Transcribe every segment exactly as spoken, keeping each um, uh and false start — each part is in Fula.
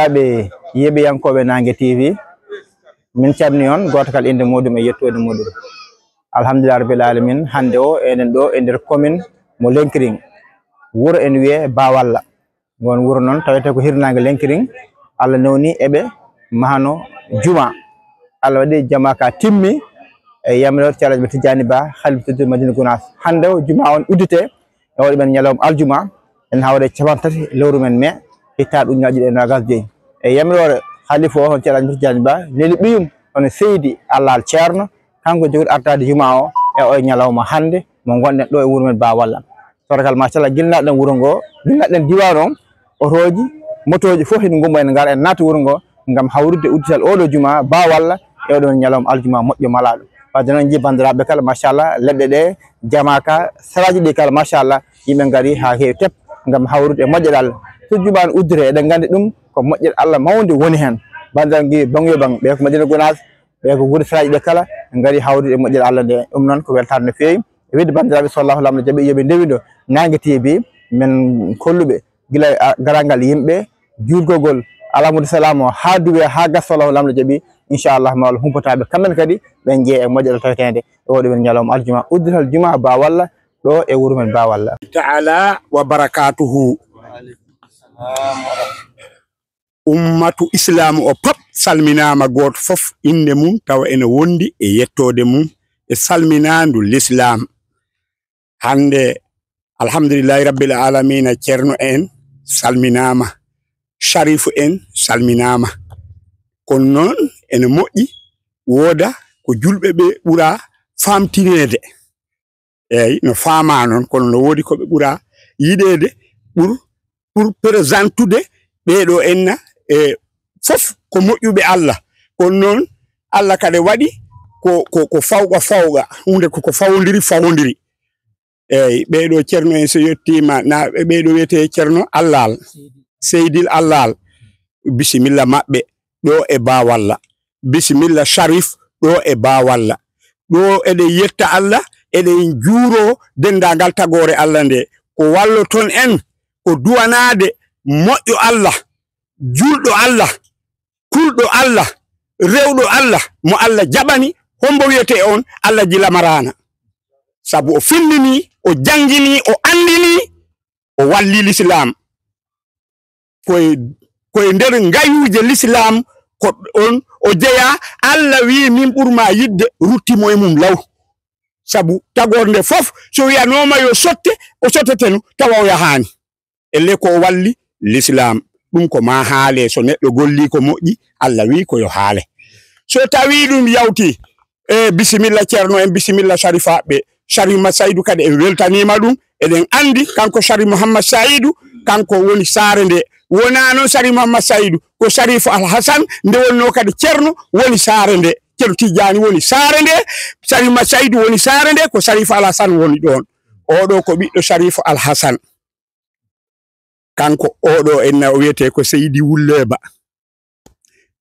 Ɓe yeɓiyankooɓe Naange T V, min calmini on, gooto kala innde muuɗum e yettoode muuɗum. Alhamdulillah Rabbil Alamin, hannde o eɗen ɗo e nder commune mo Lenkiring, wuro ene wiyee Bawalla. Ngon wuro noon tawetee ko hirnaange Lenkiring, Allah newni eɓe mahano juma. Allah waɗi jama ka timmi e yamiroore Ceerno Alhaji Tijjaani Ba, Khalifa Suddu Madina Gunaas. Hannde o juma on udditee, e waɗi men ñalawma aljuma, en hawre capanɗe tati lewru men mee, hitaande ujunnaji ɗiɗi e noogas joyi. E yamiroore Khalifa o, hono Ceerno Alhaji Tijjaani Ba, neli ɓiyum, hono Seydi Allaal Ceerno, kanko jogiiɗo artaade juma o e oye ñalawma hannde, mo ngonɗen ɗo e wuro men Bawalla. Torgal, machallah, gila naatɗen wuro ngo, gila naatɗen diiwaan o, otooji, motooji fof ene ngumma, ene ngara, ene naata wuro ngo ngam hawrude uddital oɗo juma Bawalla e oɗo ñalawma aljuma moƴƴo malaaɗo. Wadde noon, njii banndiraaɓe kala, machallah, leɗɗe ɗe, jama ka, saraaji ɗi kala, machallah, yimɓe ngari haa heewi tep ngam hawrude e moƴƴere Allah. So juma ne udditee, eɗen nganndi ɗum ko moƴƴere Allah mawnde woni heen. Banndiraaɓe ngi bannge bannge, ɓe ko Madina Gunaas, ɓe ko wuro saraaji ɗe kala, ngari hawrude e moƴƴere Allah nde. Ɗum noon ko weltaare no feewi. E wiide banndiraaɓe, so Allahu Laamɗo jaɓi, yo ɓe ndewindo Naange T V, men kolluɓe gila, a, garangal yimɓe, juulgol Alhamdu Salaam o haa duwe, haa gasa, so Allahu Laamɗo jaɓi, inchallah, ma Allah humpata ɓe kamɓe kadi, ɓe njeeya e moƴƴere taweteende e oɗo men ñalawma aljuma, uddital juma Bawalla, ɗo e wuro men Bawalla. Taala wa barakatuhu. Ummatu Islaamu o pop salminaama, gooto fof innde mum tawa ene wondi e yettoode mum e salminaandu Lislaam. Hannde, alhamdulillahi rabbil aalamiina, Ceerno en salminaama, Sharifu en salminaama. Kono noon, ene moƴƴi wooda ko julɓe ɓe ɓura faamtineede. Eey, no faamaa noon, kono no woodi ko ɓe ɓura yiɗeede, ɓur, ɓur présentude ɓee ɗoo enna, e fof ko moƴƴuɓe Allah. Kono noon, Allah kadi waɗi ko, ko, ko fawqa fawqa, huunde ko, ko fawondiri fawondiri. Eey, ɓee ɗoo Ceerno en so yettiima, na, ɓee ɗoo wiyetee Ceerno Allaal, Seydil Allaal, bisimilla maɓɓe ɗo e Bawalla. Bisimilla Sharif ɗo e Bawalla. Ɗo eɗen yetta Allah, eɗen juuro denndaangal tagoore Allah nde. Ko walloton en ko duwanaade moƴƴo Allah, julɗo Allah, kulɗo Allah, rewɗo Allah, mo Allah jaɓani, hombo wiyetee on Alhaji Lamarana. Sabu o fillini, o janngini, o anndini, o walli Lislaam. Koye, koye nder ngayuuje Lislaam ko on o jeyaa. Allah wiyi, "Min ɓurmaa yiɗde," rutti mo e mum law. Sabu tagorde fof, so wiyanooma yo sotte, o soteteno, tawa o yahaani. Ellee ko o walli Lislaam. Ɗum ko maa haale, so neɗɗo golli ko moƴƴi, Allah wiyi ko yo haale. So tawii ɗum yawti, e bisimilla Ceerno en, bisimilla Sharifaaɓe. Sharif Masaydu kadi en weltaniima ɗum. Eɗen anndi kanko Sharif Muhammad Saidu, kanko woni saare nde. Wonaa noon Sharif Muhammad Saidu, ko Sharif Al Hasan nde wonnoo kadi Ceerno woni saare nde. Ceerno Tijjaani woni saare nde, Sharif Masaydu woni saare nde, ko Sharif Al Hasan woni ɗoon. Oɗo ko ɓiɗɗo Sharif Al Hasan. Kanko oɗo enna o wiyetee ko Seydi Wulleeba.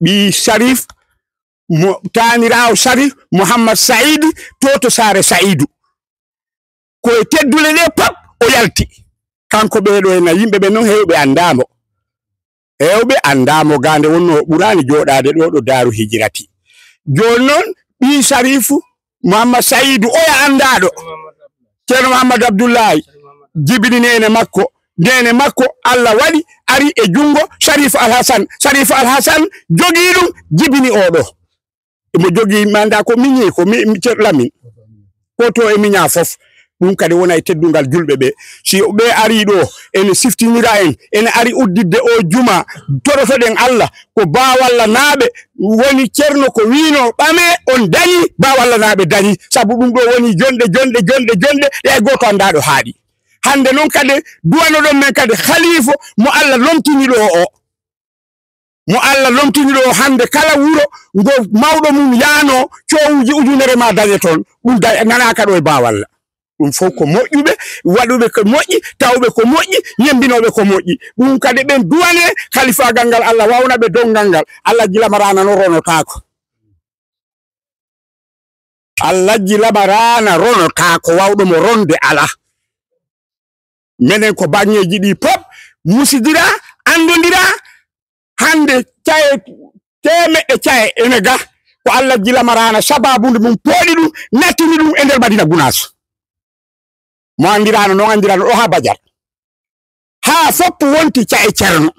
Ɓii Sharif, mo taaniraawo Sharif Muhammad Saidi, to to saare Saidu. Ko e teddule ɗe pop o yalti. Kanko ɓee ɗoo enna, yimɓe ɓe noon heewɓe anndaa mo. Heewɓe anndaa mo, gaa nde wonnoo o ɓuraani jooɗaade ɗo, ɗo Daaru Hijirati. Jooni noon, ɓii Sharifu Muhammad Saidu oya anndaaɗo, Ceerno Muhammad Abdullahi, jibini neene makko. Neene makko, Allah waɗi, ari e junngo Sharif Al Hasan. Sharif Al Hasan jogii ɗum, jibini oɗo. Imo jogii manda ko miñi, ko mi, mi Ceerno Lamin. Ko to e miña fof. Ɗum kadi wona e teddungal julɓe ɓe. Si ɓe ari ɗo, ene siftinira en, ene ari udditde o juma, torotoɗen Allah, ko Bawalla naaɓe woni Ceerno ko wiino, ɓame on dañi, Bawalla naaɓe dañi. Sabu ɗum ɗo woni jonɗe, jonɗe, jonɗe, jonɗe, ɗe hay gooto anndaa ɗo haaɗi. Hannde noon kadi duwanoɗon men kadi khalifa mo Allah lomtini ɗo o. Mo Allah lomtini ɗo hannde, kala wuro ngo mawɗo mum yaano, coowuji ujunere ma dañe toon. Ɗum da-, nanaaka ɗo e Bawalla. Ɗum fof ko moƴƴuɓe, waɗuɓe ko moƴƴi, tawɓe ko moƴƴi, ñembinooɓe ko moƴƴi. Ɗum kadi ɓen duwane kalifaagal ngal, Allah wawna ɓe donngal ngal. Alhaji Lamarana no ronotaako. Alhaji Lamarana ronotaako, wawɗo mo ronde alaa. Menen ko baŋŋeeji ɗi pop musidira, anndondira, Hannde ca'e teemeɗɗe ca'e ene ga, ko Allah jilamaraana sabaabude mum, pooɗi ɗum, nattini ɗum e nder Madina Gunaas. Mo anndirano noon, anndirano ɗo haa Bajar. Haa fof wonti ca'e Ceerno.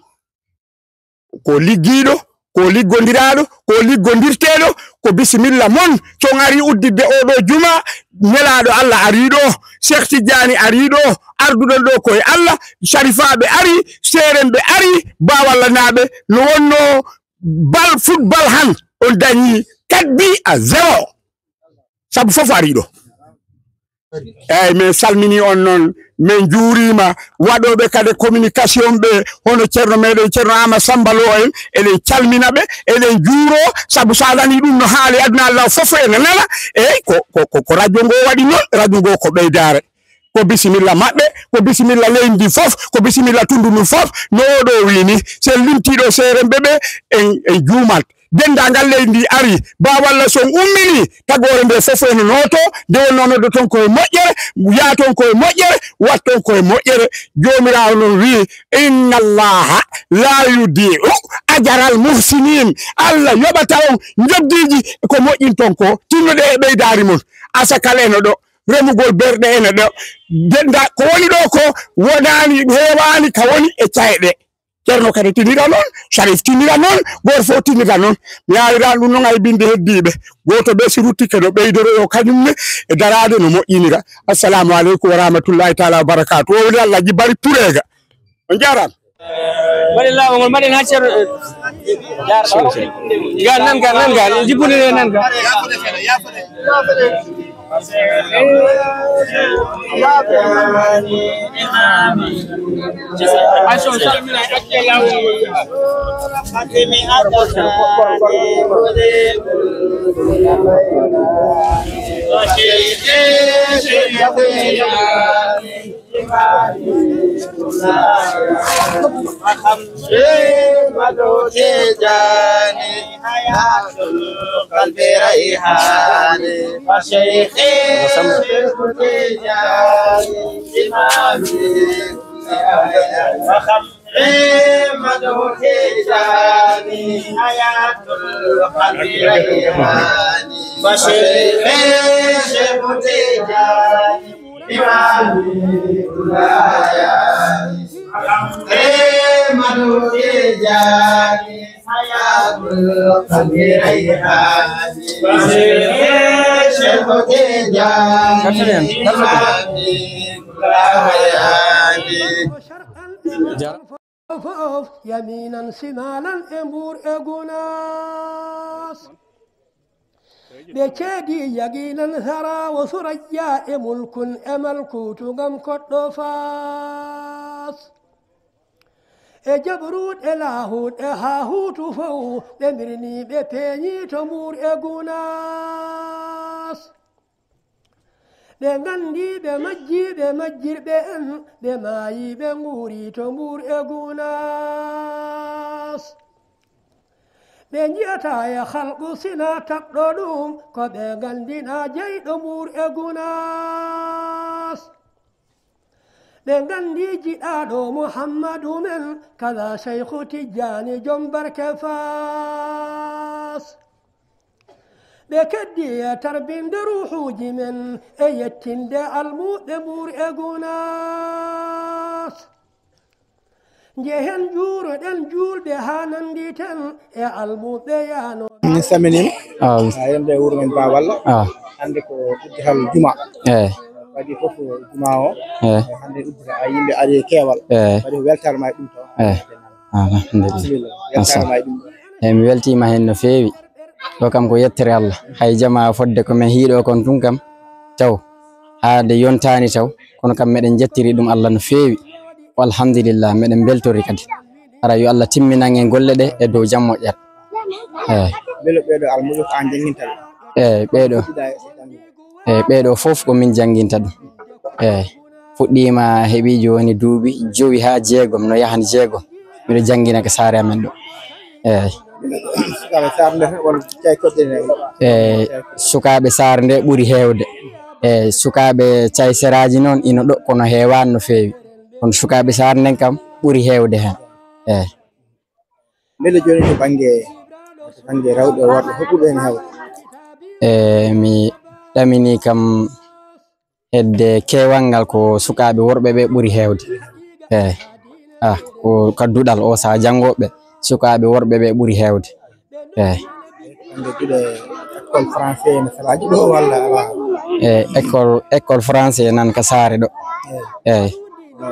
Ko liggiiɗo, ko liggondiraaɗo, ko liggondirteeɗo, ko bisimilla mon. So on ari udditde oo ɗoo juma, nelaaɗo Allah arii ɗo, Cheikh Tidiane arii ɗo, arduɗon ɗo ko e Allah, Sharifaaɓe arii, Seerenɓe arii, Bawallanaaɓe, no wonnoo bal, football han, on dañii quatre buts à zéro. Sabu fof arii ɗo. Eeyi, min salminii on noon, min njuuriima waɗooɓe kadi communication ɓe, hono Ceerno meɗen, Ceerno Aamadu Sammba Lo en, eɗen calmina ɓe, eɗen njuuroo, sabu so a nanii ɗum no haali aduna Allah fof ene nana, eeyi, ko, ko, ko, ko radio ngo waɗi noon, radio ngo ko ɓeydaare. Ko bisimilla maɓɓe, ko bisimilla leydi ndi fof, ko bisimilla tunndu ndu fof, no oo ɗoo wiyi ni, so en limtii ɗo Seerenɓe ɓe, en, en juumat. Denndaangal leydi ndi arii, ba walla so on umminii, tagoore nde fof ene nootoo, nde wonnoo noddoton ko e moƴƴere, yaaton ko e moƴƴere, watton ko e moƴƴere. Joomiraaɗo noon wiyi, "Inna Allaha la yudi'u ajaral muhsinin." Allah yoɓata on njoɓdiiji ko moƴƴinton ko, tinnoɗe e ɓeydaari mon. Asakal ene ɗo, remugol berɗe ene ɗo. Dennda-, ko woni ɗo ko wonaani, heewaani ka woni e ca'e ɗe. Ceerno kadi tinira noon, Sharif tinira noon, gooto fof tinira noon. Mi yaawiran ɗum noon hay binde heddiiɓe. Gooto ɓe si ruttike no ɓeydoro yo kañum ne e daraade no moƴƴinira. Assalamu aleykum wa rahmatullahi taala wa barakaatu. O woni Alhaji Bari Pureega. On njaaraama. Mbaɗen laawol ngol, mbaɗen haa Ceerno. Gal nan, gal nan, gal. Jibbunire nan, gal. وخمسين مدوتي جاني حياة القلب ريحاني فشيخي تجاني إمامي وخمسين مدوتي جاني حياة القلب ريحاني فشيخي شيخ تجاني Fof, yaminan simalan e Mbuur e Gunaas. Ɓe ceedi yaqiinan Sara wo Surayya e Mulkun e Malkuutu ngam koɗɗo Faas. E Jabaruut e Laahuut e Haahuutu fof, ɓe mbirnii, ɓe peeñii to Mbuur e Gunaas. Ɓe nganndii, ɓe majjii, ɓe majjirɓe en, ɓe maayii, ɓe nguurii to Mbuur e Gunaas. Ɓe njiyataa e halqu sina tagɗo ɗum, ko ɓe nganndinaa jeyɗo Mbuur e Gunaas. Ɓe nganndii jiɗaaɗo Muhammadu men, kala Seykhu Tijjaani joom barke Faas. Ɓe keddii e tarbinde ruuhuuji men, e yettinde almuuɓe Mbuur e Gunaas. Njehen njuuroɗen juulɓe haa nannditen e almuuɓe yaanooɓe. Min salminiima. Ah. Ah, eɗen mbiya wuro men Ba Walla. Ah. Hannde ko uddihal juma. Eh. Waɗi fof juma o. Eh. Hannde uddita, a yimɓe ari e keewal. Eh. Waɗi ko weltaare ma e ɗum taw. Eh. Ah, alhamdulillah. Bisimilla. Weltaare ma e ɗum. Eh, mi weltiima heen no feewi. Ɗo kam ko yettere Allah. Hay jama fodde ko men hiiɗo kon tun kam. Taw. Haa nde yontaani taw. Kono kam meɗen njettiri ɗum Allah no feewi. Alhamdulillah, meɗen mbeltori kadi. Hara yo Allah timminan en golle ɗe e dow jam moƴƴat. Eey. Mbele ɓeeɗo almuɓe ko aan jannginta ɓe? Eey, ɓeeɗo. Eey, ɓeeɗo fof ko min jannginta ɗum. Eey. Fuɗɗiima heɓi jooni duuɓi jowi haa jeegom, no yahani jeegom. Miɗo janngina ko saare amen ɗo. Eey. Sukaaɓe Saar nde walla cay koɗɗe ne? Eey, sukaaɓe Saar nde ɓuri heewde. Eey, sukaaɓe cay seraaji noon ina ɗo, kono heewaani no feewi. Kono sukaaɓe Saar nden kam ɓuri heewde heen. Eey. Mbele jooni to bannge, to bannge rewɓe e worɓe, hoɓɓuɓe ene heewa? E mi ɗamini kam hedde keewal ngal ko sukaaɓe worɓe ɓe ɓuri heewde. Eeyi. Ah, ko ka duɗal o, so a janngooɓe, sukaaɓe worɓe ɓe ɓuri heewde. Eeyi. Hannde duɗe école français ene salaaji ɗo walla alaa? Eeyi, école, école français nan ka saare ɗo. Eeyi. Eeyi. No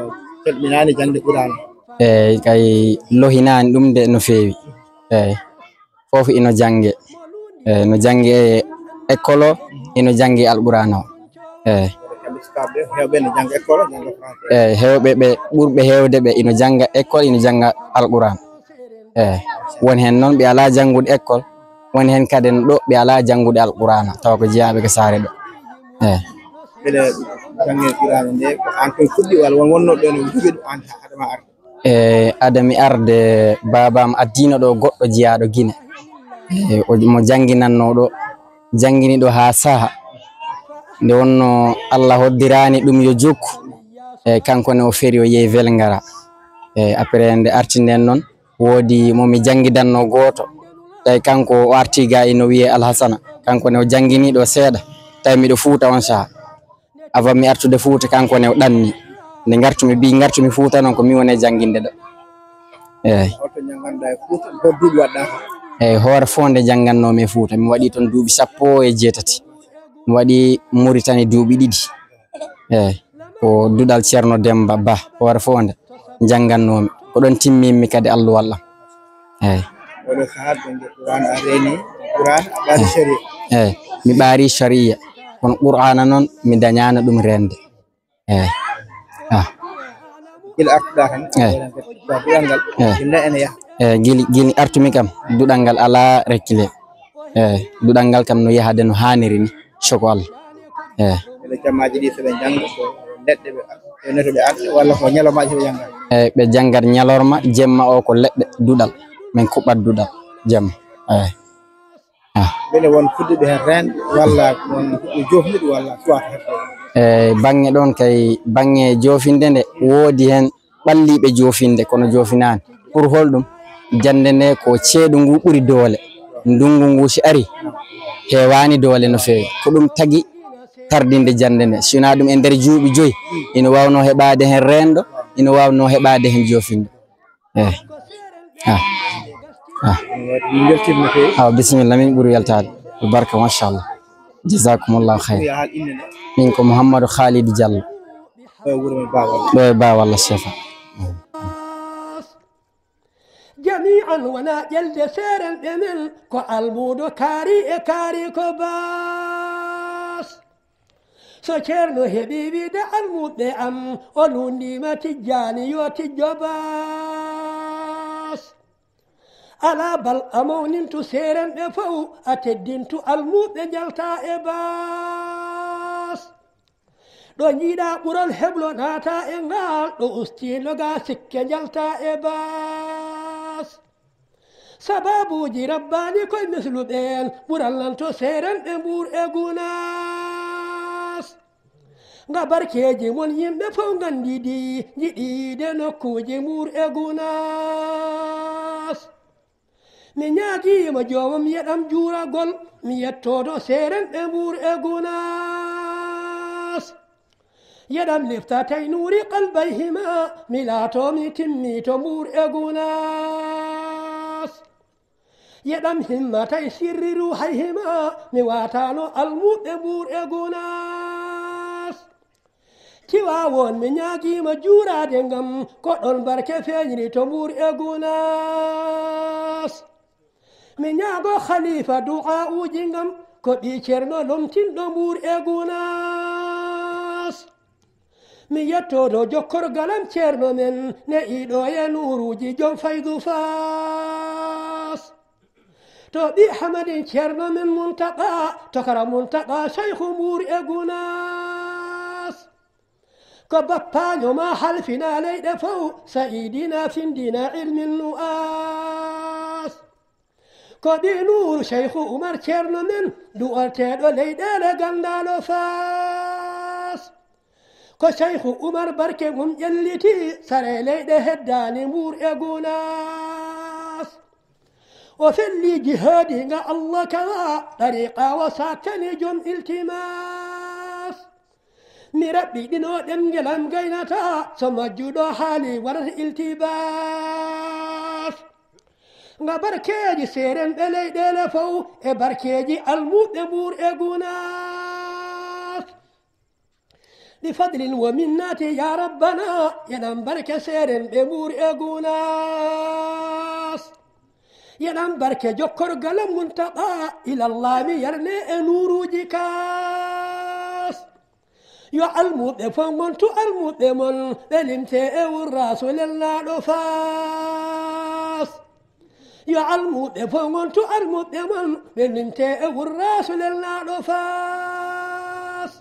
kelɓinaani jaŋde Qur'aana? Eeyi, kay lohinaani ɗum de no feewi. Eeyi. Fof ino jannge. Eeyi, no jannge école o, ino jannge Alqur'aana o. Eeyi. Kamɓe sukaaɓe ɓe, heewɓe ne jannga école, jannga français. Eeyi, heewɓe ɓe, ɓurɓe heewde ɓe ino jannga école, ino jannga Alqur'aana. Eeyi. Won heen noon ɓe alaa janngude école, won heen kadi no ɗo ɓe alaa janngude Alqur'aana, tawa ko jeyaaɓe ko saare ɗo. Eeyi. Mbele jannge Qur'aana nde, ko aan tan fuɗɗi walla won wonnooɓe ɗo no jogi ɗum aan haɗa ma arde? E, adda mi arde, baaba am addiino ɗo goɗɗo jeyaaɗo Gine. E, o, mo jannginannoo ɗo, janngini ɗo haa saha. Nde wonnoo Allah hoddiraani ɗum yo jokku. E, kanko ne o feri o yehi Vélingara. E, après nde arti nden noon, woodi mo mi janngidannoo gooto. Tawi kanko o arti ga ino wiyee Alhasana. Kanko ne o janngini ɗo seeɗa. Tawi miɗo Fuuta on saha. Avant mi artude Fuuta, kanko ne o ɗanni. Nde ngartumi, bi ngartumi Fuuta noon, ko mi woni e jannginde ɗo. Eeyi. Holto njannganɗaa e Fuuta? Hol duuɓi waɗɗaa toon? Eeyi, Hoore Foonde njanngannoomi e Fuuta. Mi waɗii toon duuɓi sappo e jeetati. Mi waɗii Muritani duuɓi ɗiɗi. Eeyi. Ko duɗal Ceerno Demmba Bah, Hoore Foonde, njanngannoomi. Ko ɗoon timminmi kadi alluwal am. Eeyi. Oɗo sahaa ɓe nde Qur'aana a reeni, Qur'aana a ɓaari sharia. Eeyi. Mi ɓaari sharia. Kono Qur'aana noon, mi dañaano ɗum reende. Eeyi. Ah. Gila artuɗaa tan, eeyi, ko duɗal ngal, eeyi, gila ene yaha. Eeyi, gili, gili artumi kam, duɗal ngal alaa rekkile. Eeyi, duɗal ngal kam no yahade no haaniri ni, soko Allah. Eeyi. Ɓe jammaaji ɗi so ɓe njannga, ko leɗɗe ɓe, ɓe neto ɓe arde, walla ko ñalawmaaji ɓe njannga? Eeyi, ɓe njanngat ñalorma, jemma o ko leɗɗe, duɗal. Min kuɓɓat duɗal, jemma. Eeyi. Ah. Mbele won fuɗɗuɓe heen reende walla won fuɗɗuɓe joofnude walla suwata heɓde? E, baŋŋe ɗoon kay, baŋŋe joofinde nde, woodi heen ɓalliiɓe joofinde, kono joofinaani. Pour holɗum? Jannde nde ko ceeɗu ngu ɓuri doole. Ndunngu ngu si ari, heewaani doole no feewi. Ko ɗum tagi tardinde jannde nde. Si wonaa ɗum e nder juuɓi joyi, ina waawnoo heɓaade heen reenɗo, ina waawnoo heɓaade heen joofinɗo. Eh. Ah. Ah. Min mbeltiima no feewi. Awa, bisimilla, min ɓuri weltaade. Barka, machallah. Jazakumullahu khayr. Min ko Mouhamadou Khalid Diallo. Ɗo e wuro men Bawal. Ɗo e Bawal, Chefa. Jami'an wona ƴelde seerenɓe men, ko almuudo kaari e kaari ko baas. So Ceerno heɓi wiide almuɓɓe am, o luundiima Tijjaani yo tijjo baas. Alaa bal a mawnintu seerenɓe fow, a teddintu almuɓɓe njalta e baas. Ɗo njiiɗa ɓurol heblo naata e ngaal, ɗo ustiino ga sikke njalta e baas. Sababuuji rabbaani koye misluɓe en, ɓural nan to seerenɓe Mbuur e Gunaas. Nga barkeeji mon yimɓe fof nganndidi, njiɗiide nokkuuji Mbuur e Gunaas. Mi ñaagiima joomam yeɗam juuragol, mi yettoodo seerenɓe Mbuur e Gunaas. Yeɗam lifta tay nuuri qalbayhima, mi laato mi timmiito Mbuur e Gunaas. Yeɗam himma tay sirri ruuhayhima, mi waatano almuɓɓe Mbuur e Gunaas. Tiwaawoon mi ñaagiima juuraade ngam, ko ɗon barke feeñri to Mbuur e Gunaas. Mi ñaago khalifa du'aa'uuji ngam, ko ɓii Ceerno lomtinɗo Mbuur e Gunaas. Mi yettoodo jokkorgal am Ceerno men, ne iɗo e nuuruuji jom faydu Faas. To ɓii Hamadin Ceerno men Muntaqa, to kara Muntaqa Shaykhu Mbuur e Gunaas. Ko bappaanyo ma halfina leyɗe fow, sa'iidina findina ilmin nu'aas. Ko ɓii Nuuru Shaykhu Umar Ceerno men, du'orteeɗo leyɗeele ganndaalo Faas. Ko Shaykhu Umar barke mum ƴelliti, sare leyɗe heddaani Mbuur e Gunaas. O felli jihaadi nga Allah kawa, tariqa o sattani jom iltimas. Mi raɓɓiɗino ɗemngelam gaynata, so majjuɗo haali warata iltibas. Nga barkeeji seeren ɓe leyɗeele fow, e barkeeji almuɓe Mbuur e Gunaas. Bi fadlin wa minnati ya rabbana, yeɗan barke seeren ɓe Mbuur e Gunaas. Yeɗan barke jokkorgal Muntaqa, ilallah mi yarne e nuuruuji kaas. Yo almuɓe fow ngontu almuɓe mon, ɓe limte e wurraasu lelnaaɗo Faas. Yo almuɓe fow ngontu almuɓe mon, ɓe limte e wurraasu lelnaaɗo Faas.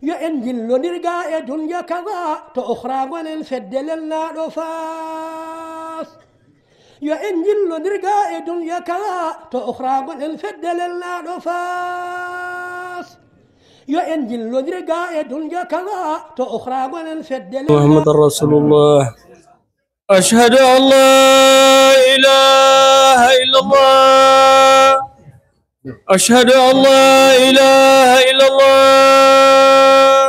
Yo en njillondir ga e dunya kaza, to ukhra ngonen fedde lelnaaɗo Faas. Yo en njillondir ga e dunya kaza, to ukhra ngonen fedde lelnaaɗo Faas. Yo en njillondir ga e dunya kaza, to ukhra ngonen fedde lelnaaɗo محمد رسول الله. أشهد أن لا إله إلا الله. أشهد أن لا إله إلا الله.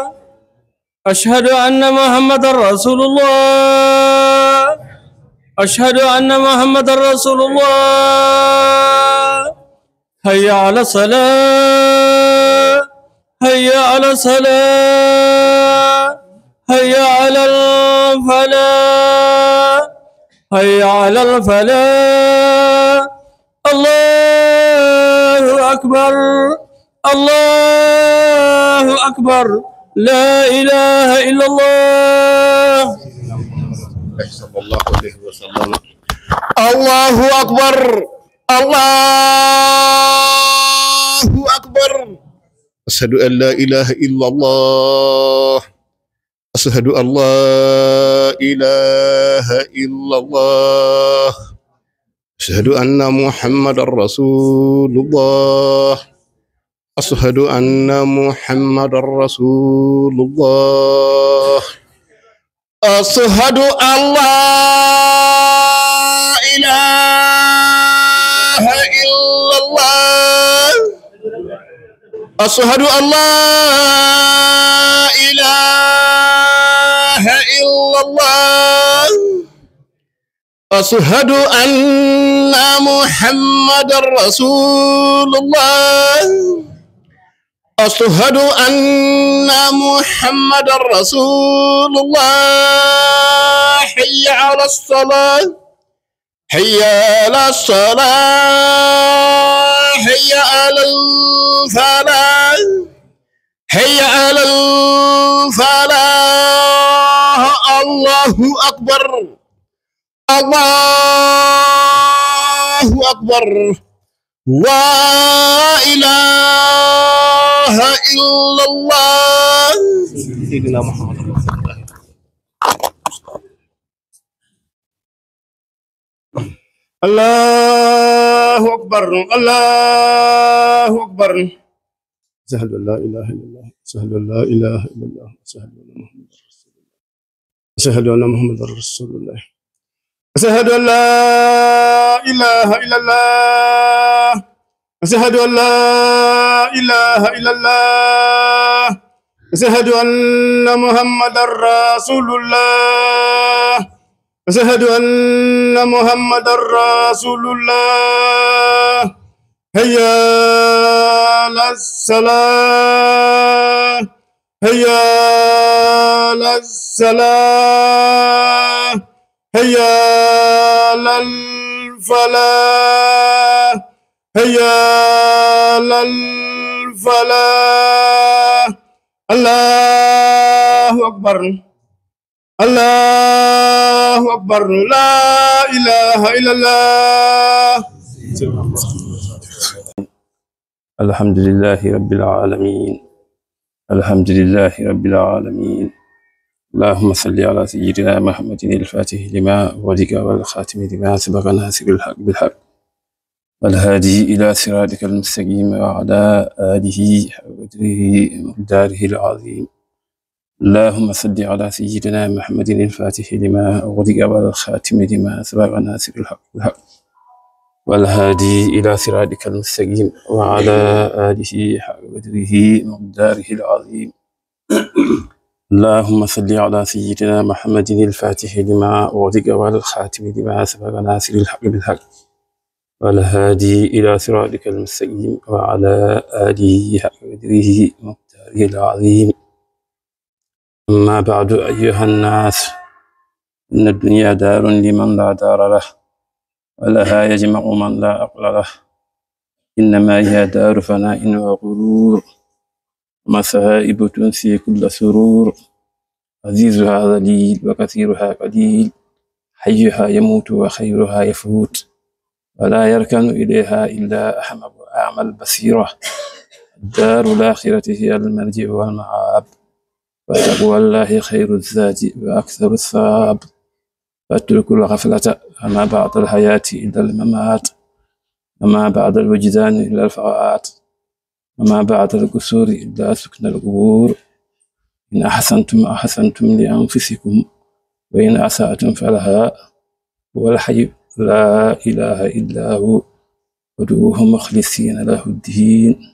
أشهد أن محمد رسول الله. أشهد أن محمد رسول الله. حي على الصلاة. حي على الصلاة. حي على الفلاح. حي على الفلاح. الله أكبر. الله أكبر. لا إله إلا الله. صلى الله عليه وسلم. الله أكبر. الله أكبر. أشهد أن لا إله إلا الله. أشهد أن لا إله إلا الله. أشهد أن محمد رسول الله. أشهد أن محمد رسول الله. أشهد أن لا إله إلا الله. أشهد أن لا إله إلا الله. أشهد أن محمد رسول الله. أشهد أن محمد رسول الله. حي على الصلاة. حي على الصلاة. حي على الفلاح. حي على الفلاح. الله أكبر. الله أكبر. لا إله إلا الله. سيدنا محمد رسول الله. الله أكبر. الله أكبر. أشهد أن لا إله إلا الله. أشهد أن لا إله إلا الله. أشهد أن محمدا رسول الله. أشهد أن محمدا رسول الله. أشهد أن لا إله إلا الله. أشهد أن لا إله إلا الله. أشهد أن محمدا رسول الله. أشهد أن محمدا رسول الله. حي على الصلاة. حي على الصلاة. حي على الفلاح. حي على الفلاح. الله أكبر. الله أكبر. لا إله إلا الله. الحمد لله رب العالمين. الحمد لله رب العالمين. اللهم صل على سيدنا محمد الفاتح لما أغلق والخاتم لما سبق ناصر الحق بالحق والهادي إلى صراطك المستقيم وعلى آله حق قدره ومقداره العظيم. اللهم صل على سيدنا محمد الفاتح لما أغلق والخاتم لما سبق ناصر الحق بالحق والهادي إلى صراطك المستقيم وعلى آله حق قدره ومقداره العظيم. اللهم صل على سيدنا محمد الفاتح لما أغلق والخاتم لما سبق ناصر الحق بالحق والهادي إلى صراطك المستقيم وعلى آله حق قدره ومقداره العظيم. أما بعد، أيها الناس، إن الدنيا دار لمن لا دار له، ولها يجمع من لا عقل له. إنما هي دار فناء وغرور، ومصائب تنسي كل سرور. عزيزها ذليل وكثيرها قليل، حيها يموت وخيرها يفوت، ولا يركن إليها إلا أحمق أعمى البصيرة. الدار الآخرة هي المرجع والمآب، وتقوى الله خير الزاد وأكثر الثواب، واتركوا الغفلة، فما بعد الحياة إلا الممات، وما بعد الوجدان إلا الفوات، وما بعد القصور إلا سكن القبور. إن أحسنتم أحسنتم لأنفسكم، وإن أسأتم فلها، هو الحي لا إله إلا هو، فادعوه مخلصين له الدين.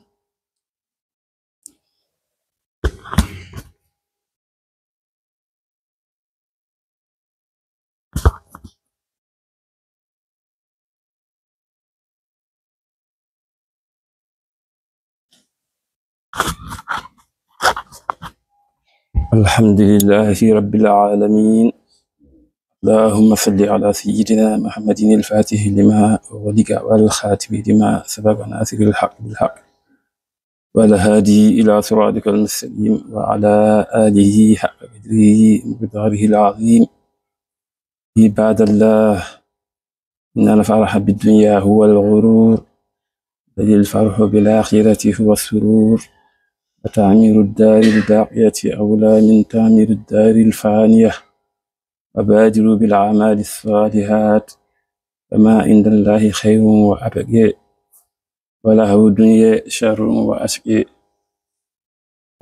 الحمد لله رب العالمين. اللهم صل على سيدنا محمد الفاتح لما أغلق والخاتم لما سبق ناصر الحق بالحق والهادي إلى صراطك المستقيم وعلى آله حق قدره ومقداره العظيم. عباد الله، إن الفرح بالدنيا هو الغرور، بل الفرح بالآخرة هو السرور، وتعمير الدار الباقية أولى من تعمير الدار الفانية، وبادروا بالأعمال الصالحات، فما عند الله خير وأبقى، ولهو الدنيا شر وأشقى.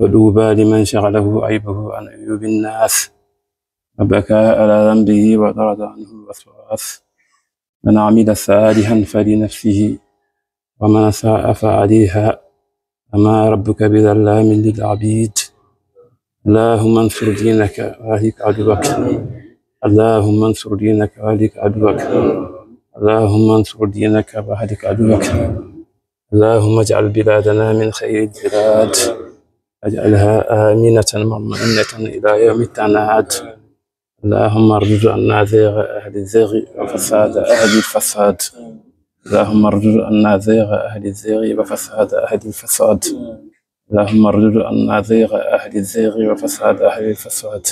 فطوبى لمن شغله عيبه عن عيوب الناس، وبكى على ذنبه وطرد عنه الوسواس. من عمل صالحا فلنفسه، ومن أساء فعليها، وما ربك بظلام للعبيد. اللهم انصر دينك وأهلك عدوك. اللهم انصر دينك وأهلك عدوك. اللهم انصر دينك وأهلك عدوك. اللهم اجعل بلادنا من خير البلاد، واجعلها آمنة مطمئنة إلى يوم التناد. اللهم اردد عنا زيغ أهل الزيغ وفساد أهل الفساد. اللهم اردد عنا زيغ أهل الزيغ وفساد أهل الفساد. اللهم اردد عنا زيغ أهل الزيغ وفساد أهل الفساد.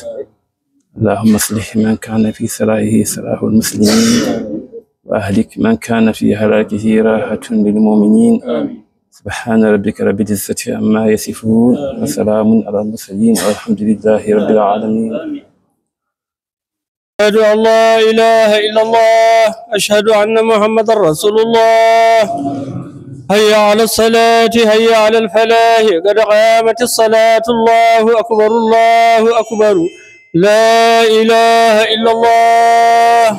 اللهم اصلح من كان في صلاحه صلاح المسلمين، وأهلك من كان في هلاكه راحة للمؤمنين. سبحان ربك رب العزة عما يصفون، وسلام على المرسلين، والحمد لله رب العالمين. أشهد أن لا إله إلا الله. أشهد أن محمدا رسول الله. حي على الصلاة، حي على الفلاح، قد قامت الصلاة، الله أكبر، الله أكبر، لا إله إلا الله.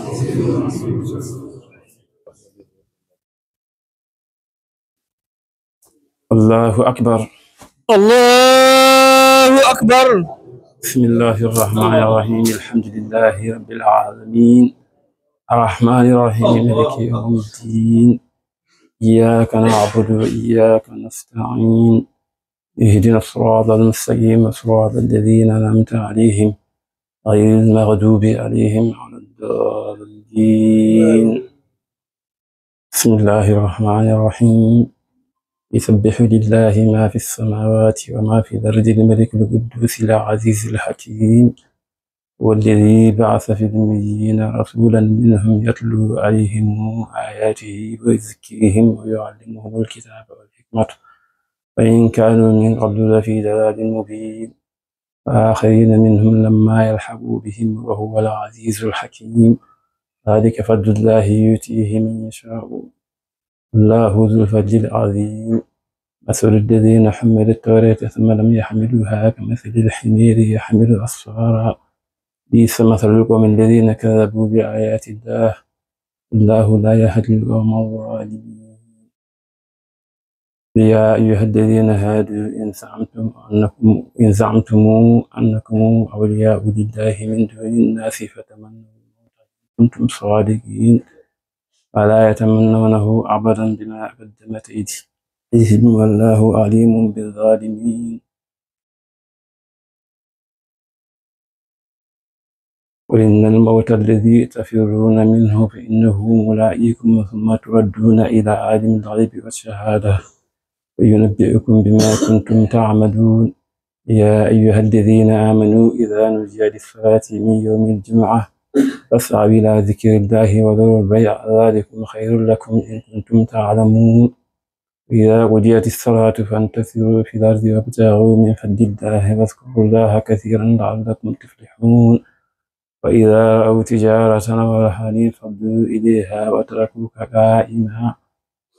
الله أكبر. الله أكبر. بسم الله الرحمن الرحيم. الحمد لله رب العالمين. الرحمن الرحيم. مالك يوم الدين. إياك نعبد وإياك نستعين. اهدنا الصراط المستقيم، صراط الذين أنعمت عليهم، غير المغضوب عليهم ولا الضالين. بسم الله الرحمن الرحيم. يسبح لله ما في السماوات وما في الأرض، الملك القدوس العزيز الحكيم. هو الذي بعث في الأميين رسولا منهم يتلو عليهم آياته ويزكيهم ويعلمهم الكتاب والحكمة وإن كانوا من قبل لفي ضلال مبين. وآخرين منهم لما يلحقوا بهم وهو العزيز الحكيم. ذلك فضل الله يؤتيه من يشاء. الله ذو الفضل العظيم. مثل الذين حملوا التوراة ثم لم يحملوها كمثل الحمير يحمل أسفارا. بئس مثل القوم الذين كذبوا بآيات الله. والله لا يهدي القوم الظالمين. يا أيها الذين هادوا إن زعمتم أنكم، إن زعمتم أنكم أولياء لله من دون الناس فتمنوا الموت إن كنتم صادقين. ولا يتمنونه أبدا بما قدمت أيديهم والله عليم بالظالمين. قل إن الموت الذي تفرون منه فإنه ملاقيكم ثم تردون إلى عالم الغيب والشهادة فينبئكم بما كنتم تعملون. يا أيها الذين آمنوا إذا نودي للصلاة من يوم الجمعة فاسعوا إلى ذكر الله وذروا البيع ذلكم خير لكم إن كنتم تعلمون. إذا قضيت الصلاة فانتشروا في الأرض وابتغوا من فضل الله واذكروا الله كثيرا لعلكم تفلحون. وإذا رأوا تجارة أو لهوا انفضوا إليها وتركوك قائما.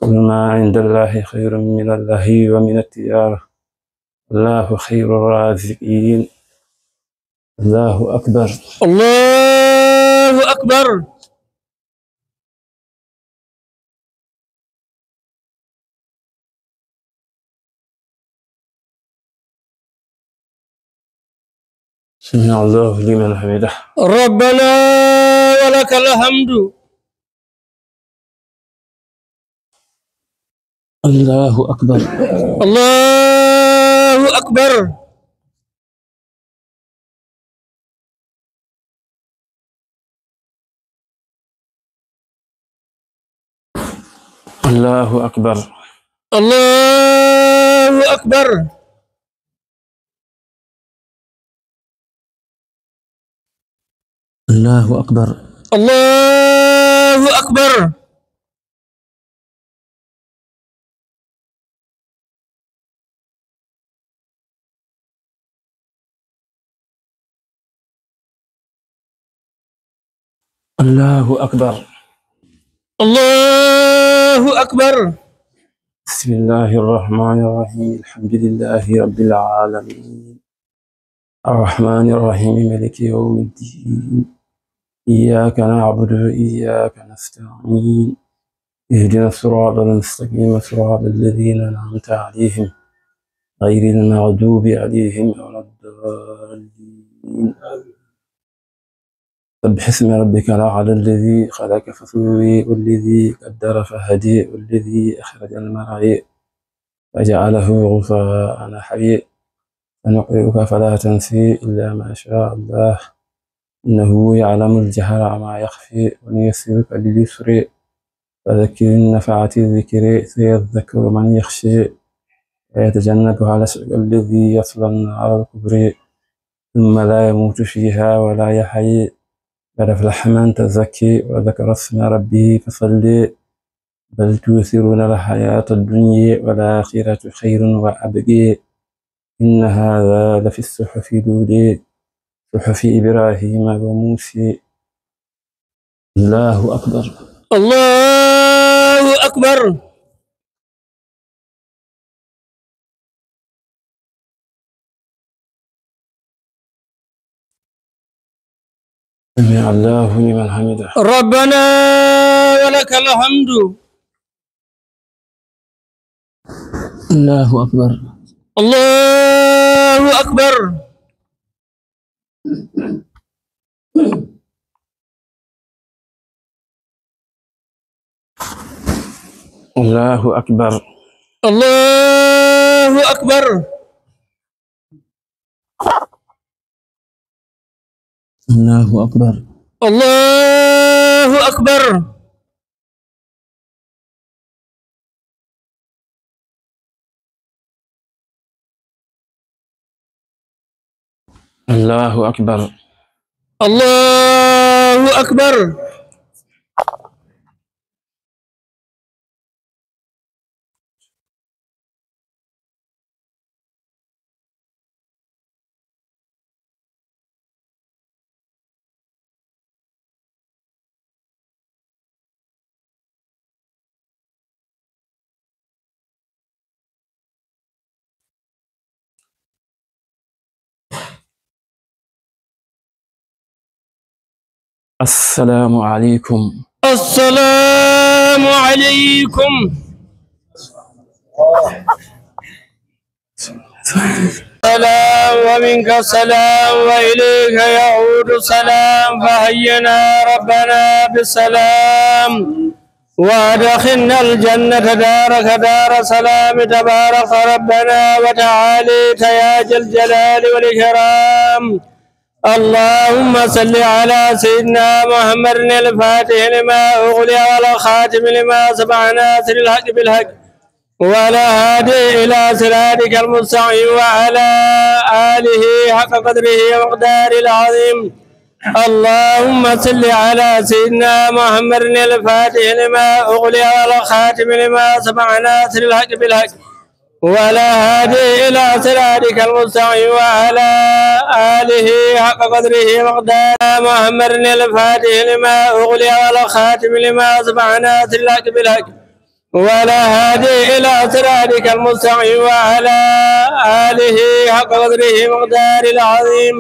قل ما عند الله خير من اللهو ومن التجارة. الله خير الرازقين. الله أكبر. الله أكبر. سمع الله لمن حمده. ربنا ولك الحمد. الله أكبر. الله أكبر. الله أكبر. الله أكبر. الله أكبر. الله أكبر. الله أكبر. الله أكبر. بسم الله الرحمن الرحيم. الحمد لله رب العالمين. الرحمن الرحيم. مالك يوم الدين. إياك نعبد وإياك نستعين. اهدنا الصراط المستقيم، صراط الذين أنعمت عليهم، غير المغضوب عليهم ولا الضالين. سبح اسم ربك الأعلى الذي خلق فسوى والذي قدر فهدى والذي أخرج المرعى فجعله غثاء أحوى. سنقرئك فلا تنسى إلا ما شاء الله إنه يعلم الجهر وما يخفى ونيسرك لليسرى فذكر إن نفعت الذكرى سيذكر من يخشى ويتجنبها الأشقى الذي يصلى النار الكبرى ثم لا يموت فيها ولا يحيى قد أفلح من تزكى وذكر اسم ربه فصلى بل تؤثرون الحياة الدنيا والآخرة خير وأبقى إن هذا لفي الصحف الأولى صحف إبراهيم وموسى. الله أكبر. الله أكبر. سمع الله لمن حمده. ربنا ولك الحمد. الله أكبر. الله أكبر. الله أكبر. الله أكبر. الله أكبر. الله أكبر. الله أكبر. الله أكبر. السلام عليكم. السلام عليكم. سلام ومنك السلام وإليك يعود السلام، فحينا ربنا بالسلام وأدخلنا الجنة دارك دار سلام، تبارك ربنا وتعاليت يا ذا الجلال والإكرام. اللهم صل على سيدنا محمد الفاتح لما أغلق والخاتم لما سبق ناصر الحق بالحق والهادي إلى صراطك المستقيم وعلى آله حق قدره ومقداره العظيم. اللهم صل على سيدنا محمد الفاتح لما أغلق والخاتم لما سبق ناصر الحق بالحق والهادي إلى صراطك المستقيم وعلى آله حق قدره ومقداره. محمد الفاتح لما أغلق والخاتم لما سبق ناصر الحق بالحق والهادي إلى صراطك المستقيم وعلى آله حق قدره ومقداره العظيم.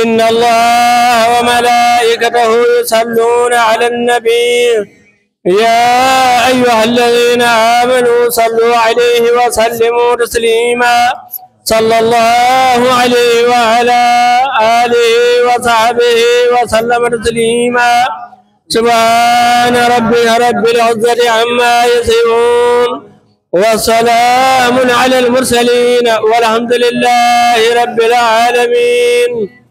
إن الله وملائكته يصلون على النبي، يا أيها الذين آمنوا صلوا عليه وسلموا تسليما. صلى الله عليه وعلى آله وصحبه وسلم تسليما. سبحان ربك رب العزة عما يصفون، وسلام على المرسلين، والحمد لله رب العالمين.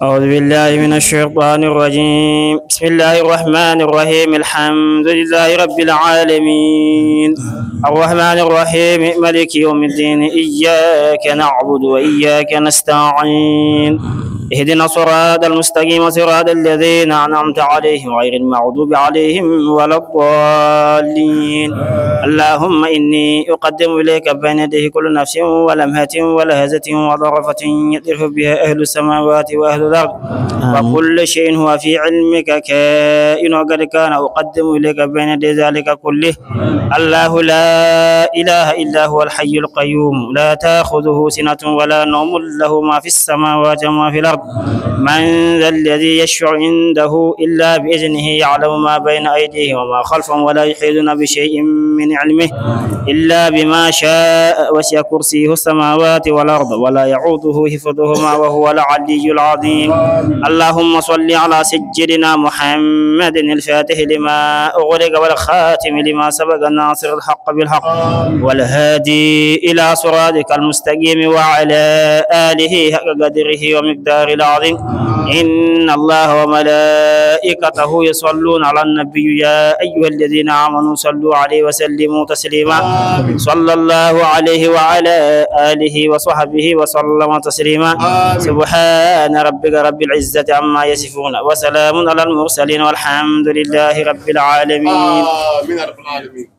أعوذ بالله من الشيطان الرجيم. بسم الله الرحمن الرحيم. الحمد لله رب العالمين. الرحمن الرحيم. مالك يوم الدين. إياك نعبد وإياك نستعين. اهدنا الصراط المستقيم، صراط الذين أنعمت عليهم، غير المغضوب عليهم ولا الضالين. اللهم إني أقدم إليك بين يديه كل نفس ولمحة ولهزة وضرفة يطرف بها أهل السماوات وأهل الأرض، آمين. وكل شيء هو في علمك كائن وقد كان، أقدم إليك بين يدي ذلك كله. الله لا إله إلا هو الحي القيوم، لا تأخذه سنة ولا نوم، له ما في السماوات وما في الأرض. من ذا الذي يشفع عنده إلا بإذنه، يعلم ما بين أيديهم وما خلفهم، ولا يحيطون بشيء من علمه إلا بما شاء، وسع كرسيه السماوات والأرض، ولا يعوده حفظهما، وهو العلي العظيم. اللهم صل على سيدنا محمد الفاتح لما أغلق والخاتم لما سبق ناصر الحق بالحق والهادي إلى صراطك المستقيم وعلى آله حق قدره ومقداره العظيم. إن الله وملائكته يصلون على النبي، يا أيها الذين آمنوا صلوا عليه وسلموا تسليما. آمين. صلى الله عليه وعلى آله وصحبه وسلم تسليما. آمين. سبحان ربك رب العزة عما يصفون، وسلام على المرسلين، والحمد لله رب العالمين. آمين يا رب العالمين.